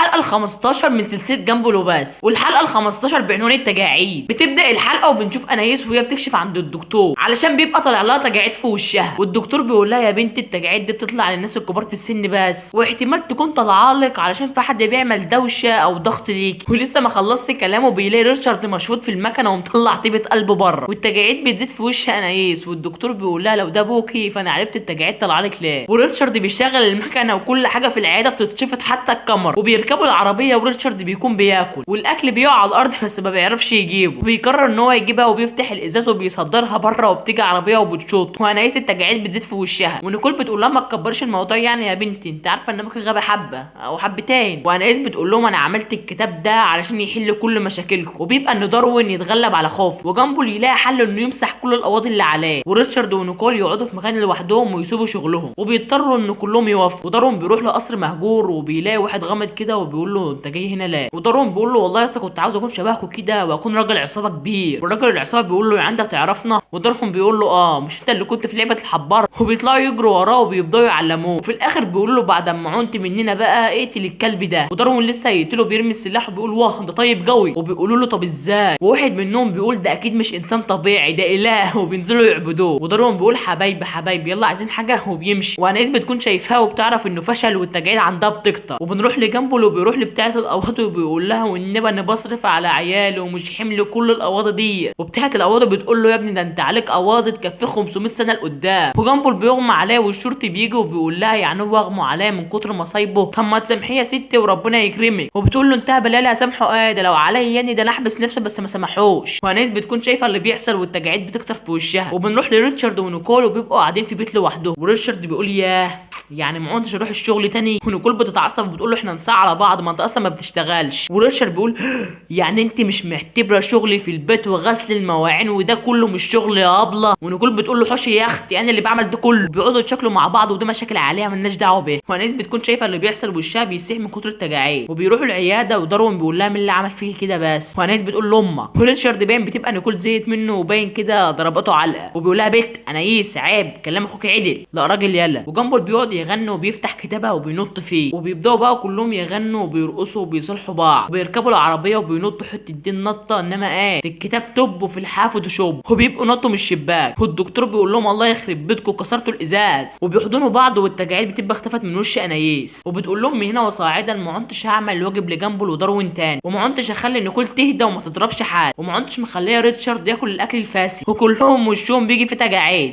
الحلقة ال15 من سلسلة جامبل وبس، والحلقة ال15 بعنوان التجاعيد. بتبدا الحلقة وبنشوف انايس وهي بتكشف عند الدكتور علشان بيبقى طالع لها تجاعيد في وشها، والدكتور بيقول لها يا بنت التجاعيد دي بتطلع للناس الكبار في السن بس، واحتمال تكون طالعه لك علشان في حد بيعمل دوشه او ضغط ليكي. ولسه ما خلصش كلامه بيلاقي ريتشارد مشفوط في المكنه ومطلع طيبة قلبه بره، والتجاعيد بتزيد في وش انايس، والدكتور بيقول لها لو ده ابوكي فانا عرفت التجاعيد طالعه لك ليه. وريتشارد بيشغل المكنه وكل حاجة في العيادة بتتشفط حتى الكاميرا، وبيركبوا العربية وريتشارد بيكون بياكل والاكل بيقع على الارض بس ما بيعرفش يجيبه، وبيقرر ان هو يجيبها وبيفتح الازاز وبيصدرها بره، وبتيجي عربية وبتشوط، وانايس التجاعيد بتزيد في وشها. ونيكول بتقول لها ما تكبرش الموضوع يعني يا بنتي، انت عارفه ان ابوكي غبي حبه او حبتين. وانايس بتقول لهم انا عملت الكتاب ده علشان يحل كل مشاكلكم، وبيبقى ان داروين يتغلب على خوفه، وجامبل يلاقي حل انه يمسح كل القواضي اللي عليه، وريتشارد ونيكول يقعدوا في مكان لوحدهم ويسيبوا شغلهم، وبيضطروا ان كلهم يوافقوا. وداروين بيروح لقصر مهجور وبيلاقي واحد غامض كده وبيقول له انت جاي هنا ليه؟ وداروين بيقول له والله يا اسطى كنت عاوز اكون شبهكم كده واكون راجل عصابة كبير. والراجل العصابة بيقول له يعني انت بتعرفنا؟ وداروين بيقول له اه، مش انت اللي كنت في لعبه الحبار؟ وبيطلعوا يجروا وراه وبيبداوا يعلموه. وفي الاخر بيقول له بعد ما عنت مننا بقى اقتل الكلب ده. وداروين لسه هيقتله بيرمي السلاح وبيقول واه ده طيب قوي. وبيقولوا له طب ازاي؟ وواحد منهم بيقول ده اكيد مش انسان طبيعي ده اله، وبينزلوا يعبدوه. وداروين بيقول حبايبي حبايبي يلا عايزين حاجة، وبيمشي. وانايس بتكون شايفاه وبتعرف انه فشل والتجاعيد عندها بتكتر. وبنروح لجنبه وبيروح لبتاعه القواضي وبيقول لها والنبي انا بصرف على عيالي ومش حمل كل القواضي دي. وبتاعه القواضي بتقول له يا ابني ده انت عليك قواضي تكفيه 500 سنة لقدام. وجنبه بيغمى عليه والشرطي بيجي وبيقول لها يعني هو اغمى عليه من كتر مصايبه، طب ما تسامحيه يا ستي وربنا يكرمك. وبتقول له انتهى بلا لا سامحه، ايه ده لو عليا يعني ده انا احبس نفسي بس ما سامحوش. وانايس بتكون شايفه اللي بيحصل والتجاعيد بتكتر في وشها. وبنروح لريتشارد ونيكول وبيبقوا قاعدين في بيت لوحدهم، وريتشارد بيقول ياه يعني ما عدتش اروح الشغل تاني. ونيكول بتتعصب وبتقول له احنا نصع على بعض ما انت اصلا ما بتشتغلش. وريتشارد بيقول يعني انت مش معتبره شغلي في البيت وغسل المواعين وده كله مش شغل يا ابله؟ ونيكول بتقول له حوشي يا اختي انا اللي بعمل ده كله. بيقعدوا يتشكلوا مع بعض وده مشاكل عالية مالناش دعوه بيها. وانيس بتكون شايفه اللي بيحصل وشها بيسيح من كتر التجاعيد. وبيروحوا العيادة وداروين بيقول لها مين اللي عمل فيه كده بس، وانيس بتقول لامك. وريتشارد باين بتبقى نيكول زيت منه وباين كده ضربته علقه، وبيقول لها بت انايس عيب كلام اخوك عدل، لا راجل يلا. وجامبل بيقعد يغني وبيفتح كتابها وبينط فيه، وبيبداوا بقى كلهم يغنوا وبيرقصوا وبيصالحوا بعض، وبيركبوا العربية وبينطوا حتة دي النطه، انما ايه في الكتاب توب وفي الحياة فوتوشوب. وبيبقوا نطوا من الشباك، والدكتور بيقول لهم الله يخرب بيتكم كسرتوا الازاز، وبيحضنوا بعض والتجاعيد بتبقى اختفت من وش انايس. وبتقول لهم من هنا وصاعدا ما عنتش هعمل الواجب لجامبل وداروين تاني، وما عنتش اخلي نيكول تهدى وما تضربش حد، وما عنتش مخليه ريتشارد ياكل الاكل الفاسد، وكلهم وشهم بيجي في تجاعيد.